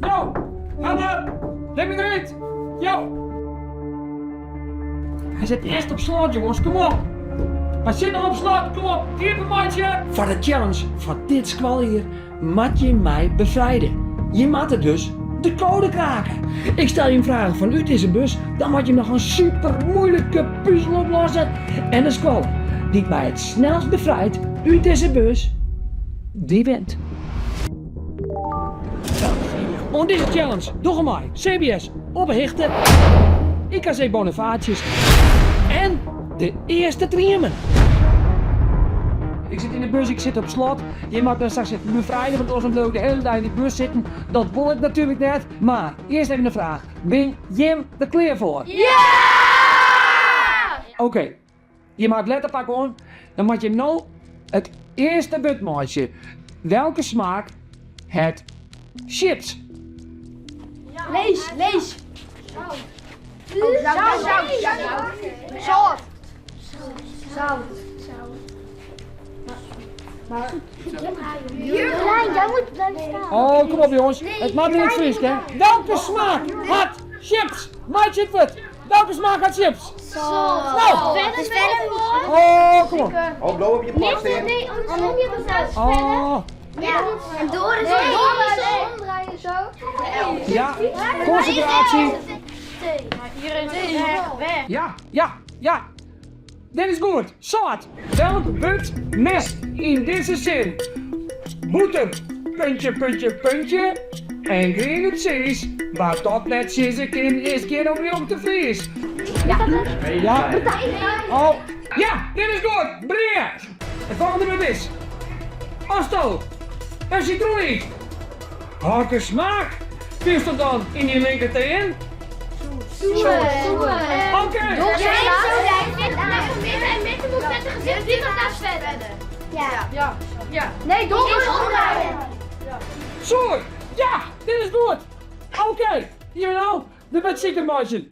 Yo! Help! Lit my derút! Yo! Hy sit echt op slot, jonges. Kom op! Hy sit noch op slot. Kom op, iepen meitsje! Foar de challenge foar dit skoaljier moat jim my befrijde. Jim moatte dus de code krake. Ik stel jim fragen fanút dizze bus, dan moat jim noch in super moeilike puzel oplosse. En de skoalle dy't my it snelst befrijt út dizze bus, dy wint. Oan dizze challenge dogge mei CBS Op 'e Hichte, IKC Bonifatius en de Earste Triemen. Ik sit yn de bus, ik sit op slot. Je moatte my straks even befrijde, want oars dan bliuw ik de hiele dei yn dy bus sitten. Dat wol ik natuerlik net. Mar earst even de fraach, bin jim der klear foar? Ja! Oké, jim ha it letterpak oan. Dan moat jim no it earste wurd meitsje. Welke smaak hat chips? Lees, lees. Zout. Zout. Zout. Jurgen, jij moet blijven staan. Oh, kom op jongens. It moat yn it Frysk, hè? Welke smaak hat chips? Meitsje it wurd. Welke smaak hat chips? Sâlt. Nou. Verder, Oh, kom op. Oh, bliuw op je plak stean. Nee, andersom je het Oh, Ja. En door is nee. Omdraaien zo. ja. Concentratie. Hier is weg, weg. Ja, ja, ja. Dit is goed. Sâlt. Welk wurd mist yn dizze sin? Bûter, puntje, puntje, puntje en griene tsiis. Wa't dat net sizze kin, is gjin oprjochte Fries. Ja. Oh, ja, dit is goed. Brea. It folgjende wurd is Asto in sitroen ytst. Hokker smaak fynsto dan yn dyn linkertean? Soer. Oké. Ja. Ja. Nee, donker omdraaien. Soer! Ja, dit is goed. Oké, hier nou, de wurd siker meitsjen.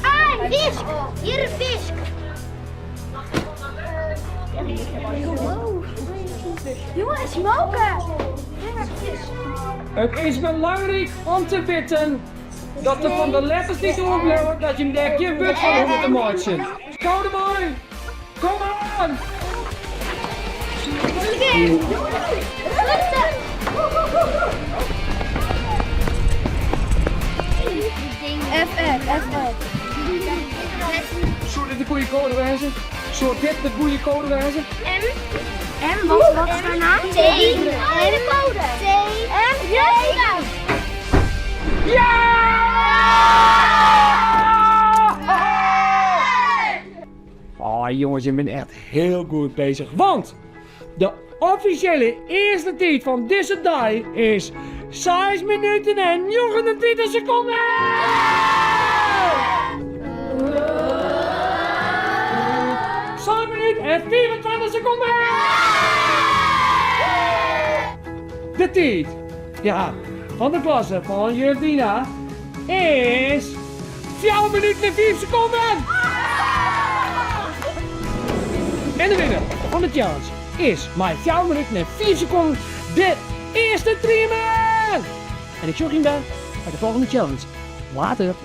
Ah, een fisk. Hier een fisk. Jongens, smoken. It is belangryk om te witten dat der fan de letters dy't oerbliuwe, dat jim dêr gjin wurd fan hoege te meitsjen. Code moai! Kom oan! F, F, F, F. Soe dit de goede code wêze? Soe dit de goede code wêze? M. M, wat, wat is daarna? T, M, code. T, M, J. Ja! Oh jongens, je bent echt heel goed bezig. Want de offisjele earste tiid fan dizze dei is 6 minuten en 39 sekonden! 6 minuten en 25 sekonden! De tiid ja, fan de klasse fan Jurdina is 4 minuten en 5 sekonden! En de winner fan de challenge is mei 4 minuten en 5 sekonden de earste Triemen! En ik sjoch jim wer by de folgjende challenge. Later!